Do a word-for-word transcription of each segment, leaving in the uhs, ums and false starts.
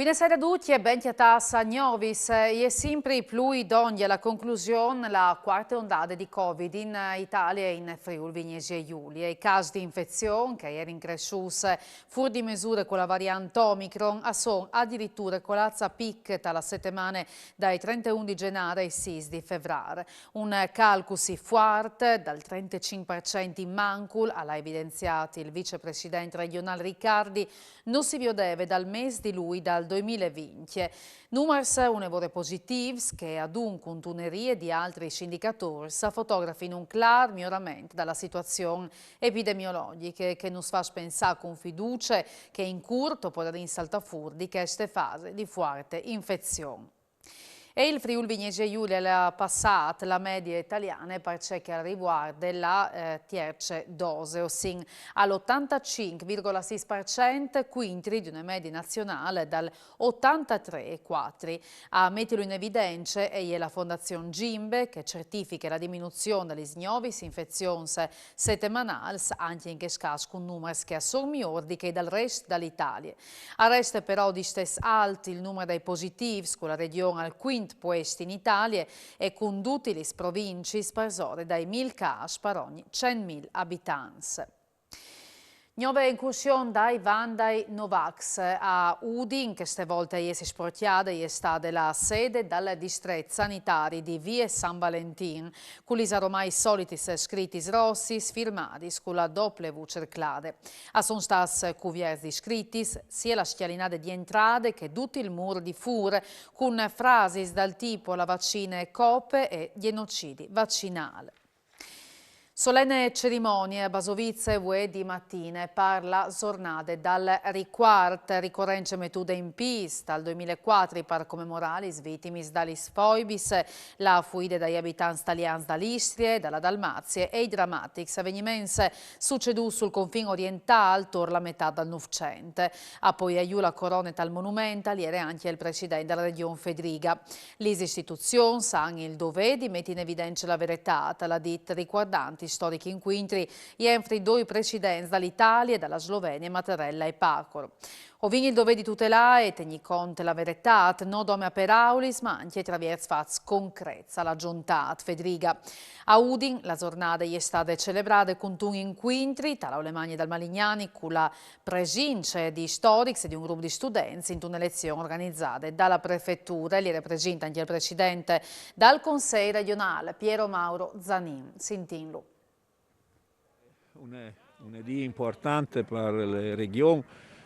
Buine sere a ducj e ben cjatâts a Gnovis. E je simpri plui dongje la conclusion la cuarte ondade di Covid in Italie e in Friûl Vignesie Julie. I câs di infezion, che a jerin cressûts fûr di mesure cu la variant Omicron, a son adiriture colâts a pic ta la setemane dai trenteun di Zenâr ai sîs di Fevrâr. Un cjâl cussì fuart, dal trentecinc par cent in mancul, al à evidenziât il vicepresident regjonâl Riccardi, no si viodeve dal mês di Lui dal doimil e vincj. Numars une vore positîfs che, adun, cun tunerie di altris indicatôrs, a fotografin un clâr miorament da la situazion epidemiologjiche, che nus fâs pensâ cun fiducie che in curt o podarìn saltâ fûr di cheste fase di fuarte infezion. E il Friûl Vignesie Julie al à passât la medie italiane par ce che al rivuarde la, eh, tierce dose, o sin al otantacinc virgule sîs par cent, cuintri di une medie nazionale dal otantatrê e cuatri. A metilu in evidence e je la Fondazion Gimbe, che certifiche la diminuzion da lis gnovis infezions setemanâls, ancje in chest câs cun numars che a son miôr di chei dal rest da la Italie. Al reste però distès alt il numar dai positîfs, cu la Regjon al cuint puest in Italie e cun dutis lis provincis parsore dai mil câs par ogni cent mil abitants. Gnove incursion dai Vandai Novax a Udin, cheste volte a jessi sporcjade e je stade la sede dal distret sanitari di vie San Valentin, cu lis aromai solitis scritis rossis firmadis cu la dople V cerclade. A son stâts cuvierts di scritis sie la scjalinade di entrade che dut il mûr di fûr, cun frasis dal tipo: «La vaccine cope» e «Gjenocidi vaccinâl». Solene cerimonie a Basovice vuê di matine par la zornade dal ricuart, ricorence metude in pîts dal doimil e cuatri par comemorâ lis vitimis da lis foibis, la fuide dai abitants talians da la Istrie, da la Dalmazie e i dramatics avegniments sucedûts sul confin orientâl tor la metât dal Nûfcent. A poiâ jù la corone tal monument al jere ancje il president da la Regjon Fedriga. Lis istituzions a àn il dovê di meti in evidence la veretât, al à dit, ricuardant i storics incuintris jenfri doi presidents da la Italie e da la Slovenie, Mattarella e Pahor. O vin il dovê di tutelâ e tignî cont la veretât, no dome a peraulis, ma ancje traviers fats concrets, al à zontât Fedriga. A Udin la zornade e je stade celebrade cuntun incuintri ta la Alemanie dal Malignani cu la presince di storics e di un grup di students intune lezion organizade da la prefeture. Li represinte ancje il president dal Consei regjonâl, Piero Mauro Zanin. Sintìnlu. Une, une dì impuartante par la Regjon,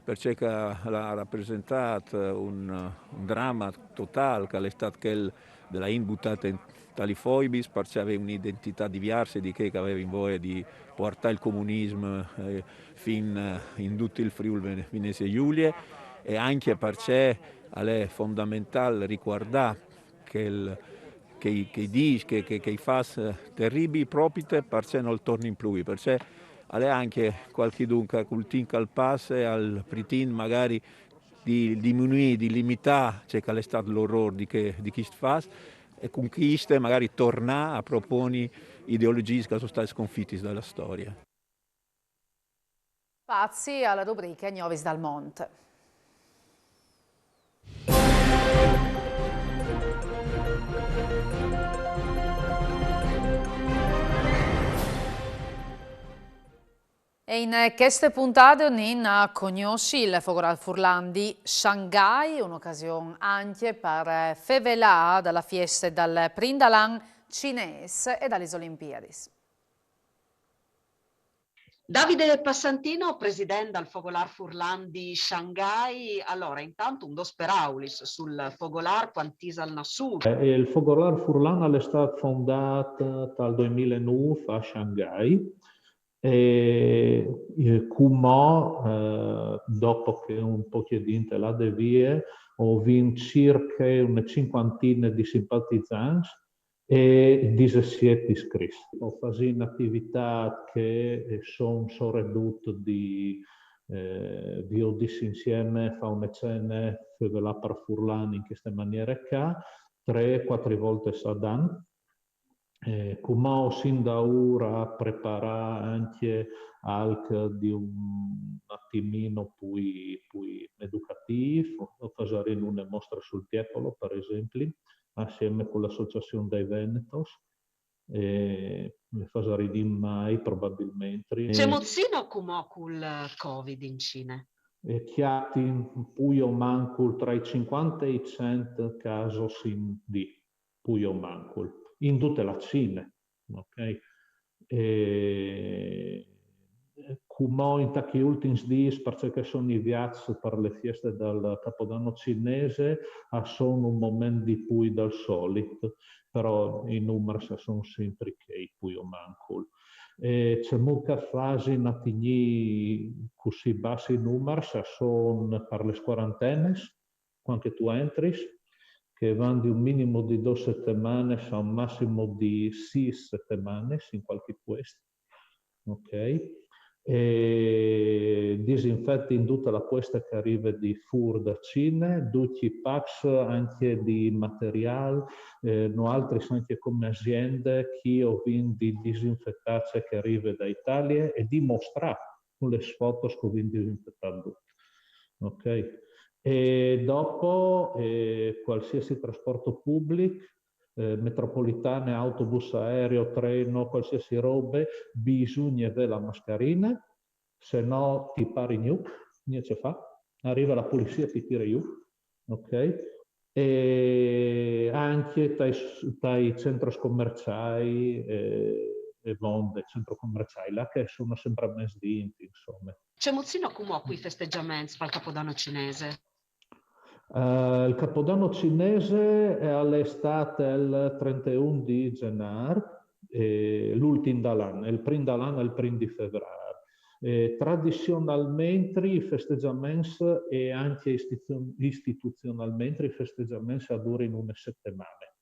parcè che al à rapresentât un, un drame totâl, che al è stât chel de la int butade ta lis foibis, parcè che a vevin une identitât diverse di chê che a vevin voie di puartâ il comunisme, eh, fin, eh, in dut il Friûl Vene-, Vignesie Julie, e ancje parcè che al è fondamentâl ricuardâ chel, chei, chei dîs, chei, chei, chei fats, eh, teribii, propite parcè che nol tornin plui, parcè che al è ancje cualchidun che cul timp che al passe al pretint magari di diminuî, di limitâ ce che al è stât l'orôr di chê, di chescj fats, e cun cheste magari tornâ a proponi ideologjiis che a son stadis sconfitis da la storie. Spazi a la rubriche Gnovis dal Mont. E in cheste puntade o 'nin a cognossi il Fogolâr Furlan di Shanghai, une ocasion ancje par fevelâ da la fieste dal prin dal an cinês e da lis Olimpiadis. Davide Passantino, president dal Fogolâr Furlan di Shanghai. Alore, intant un dôs peraulis sul Fogolâr, cuant isal nassût? Eh, il Fogolâr Furlan al è stât fondât, eh, tal doimil e nûf a Shanghai e, eh, cumò, eh, dopo che un pôc di int al è lade vie, o vin cirche une cincuantine di simpatizants e disesiet iscrits. O fasìn ativitâts che, eh, a son soredut di, eh, viodisi insiemi, fâ une cene, fevelâ par furlan in cheste maniere ca, trê, cuatri voltis ad an. Eh, cumò sin daûr a preparâ ancje alc di un atimino plui, plui educatîf, o fasarìn une mostre sul Tiepolo, par esempli, insiemi cu la Associazion dai Venetos, e le fasarìn in Mai probabilmentri. Cemût sino cumò cul Covid in Cine? E cjatin plui o mancul tra i cincuante e i cent casos in dì, plui o mancul, in dute la Cine, ok? E cumò inta chei ultins dîs, parcè che a son i viaçs par le fieste dal Capodanno cinese, a son un moment di plui dal solit, però i numars a son simpri chei, plui o mancul. E cemût che a fasin a tignî cussì bas i numars, a son par lis cuarantenis, cuant che tu entris, che a van di un minimo di dôs setemanis a un massimo di sîs setemanis in cualchi puest. Ok? E disinfetin dute la pueste che a rive di fûr da Cine, ducj i pacs ancje di materiâl, eh, noaltris ancje come aziende, chi o vin di disinfetâ ce che a rive da Italie e di mostrâ cu lis fotos che o vin disinfetât dut. Ok? E dopo, eh, cualsiasi trasport public, eh, metropolitane, autobus, aereo, treno, cualsiasi robe, bisugne vê la mascarine, se no ti parin jù, gnente ce fâ, a rive la pulizie e ti tire jù, ok? E ancje tai, tai centris comerciâi, eh, e vonde, centris comerciâi, là che a son simpri a mesdì, insome. Cemût sino cumò cui festegjaments pal Capodanno cinese? Eh, il Capodanno cinese al è stât il trenteun di Zenâr, eh, l'ultin dal an, il prin dal an al è il prin di Fevrâr. Eh, tradizionalmentri i festegjaments e ancje istitu-, istituzionalmentri i festegjaments a durin une setemane.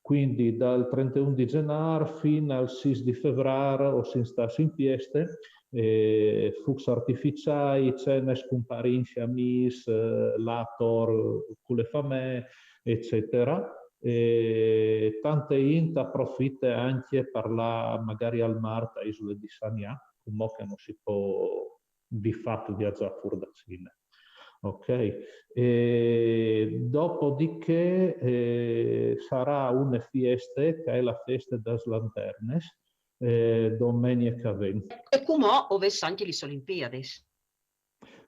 Cuindi dal trenteun di Zenâr fin al sîs di Fevrâr o sin stâts in fieste, eh, fûcs artificiâi, cenis cun parints, amîs, eh, là ator cu le famee, eccetera. E tante int a profite ancje par lâ magari al mâr te isule di Sanià, cumò che no si pues di fat viazâ fûr da Cine. Ok? E dopodiché, eh, a sarà une fieste, che e je la fieste das lanternes, eh, domenie che e ven. E cumò o vês ancje lis Olimpiadis.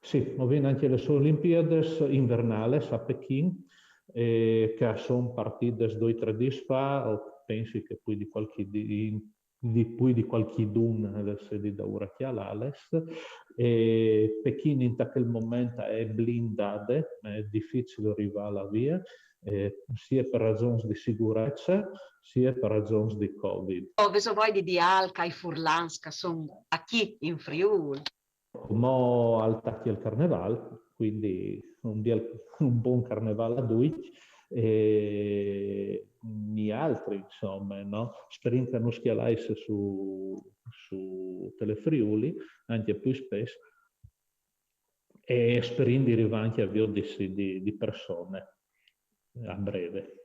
Sì, o vin ancje lis Olimpiadis invernâls a Pechin, eh, che a son partides doi, trê dîs fa, o pensi che plui di cualchi dì, di plui di cualchidun al sedi daûr a cjalâles. E Pechin inta chel moment e je blindade, e je dificil rivâ là vie, eh, sie par ragjons di sigurece, sie par ragjons di Covid. O vêso voie di dî alc ai furlans che a son achì in Friûl? Cumò al tache il carnevâl, cuindi un biel, un bon carnevâl a ducj, e nialtris, insome, no? Sperìn che nus cjalais su, su Telefriuli, ancje plui spes, e sperìn di rivâ ancje a viodisi di, di persone a breve.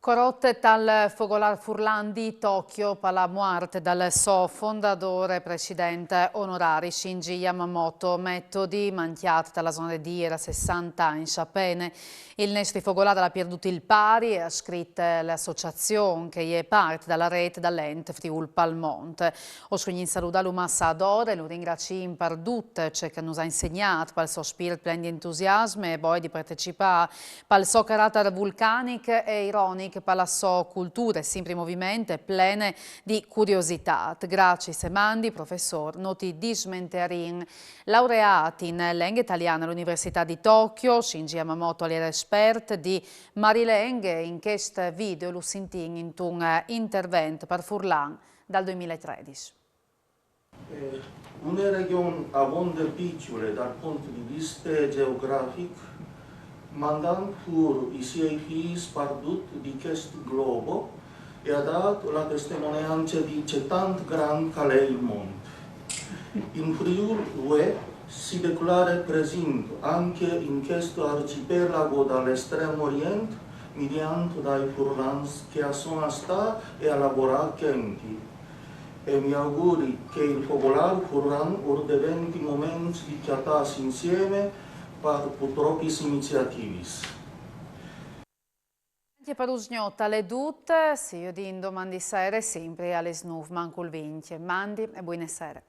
Corot tal Fogolâr Furlan di Tokyo par la muart dal so fondadôr e president onorari Shinji Yamamoto, metodi mancjât ta la zone di Dîr a sessante agns a pene. Il nestri fogolâr al à pierdût il pari, e à scrit la associazion che e je part da la rêt dal Ent Friûl pal Mont. O scugnìn saludâlu masse adore, lu ringraciìn par dut ce che nus à insegnât, pal so spirt plen di entusiasme e voie di partecipâ, pal so caratar vulcanic e ironic, pa la sô culture simpri in moviment e plene di curiositât. Graciis e mandi, professôr, no ti dismentearìn. Laureât in lenghe taliane a la Universitât di Tokyo, Shinji Yamamoto al jere espert di marilenghe. In chest video lu sintìn intun intervent par furlan dal doi mil e tredis. Eh, une regjon avonde piçule dal pont di viste gjeografic, mandant fûr i siei fîs pardut di chest globo e à dât la testemoneance di ce tant grant che al è il mont. In Friûl vuê si declare presint ancje in chest arcipelago dal Estrem Orient midiant dai furlans che a son a stâ e a lavorâ chenti. E mi auguri che il fogolar furlan ur deventi moments di cjatâsi insiemi par putropis iniziativis. Ancje par usgnot al è dut, si viodìn doman di sere simpri a lis nûf mancul vincj. Mandi e buine sere.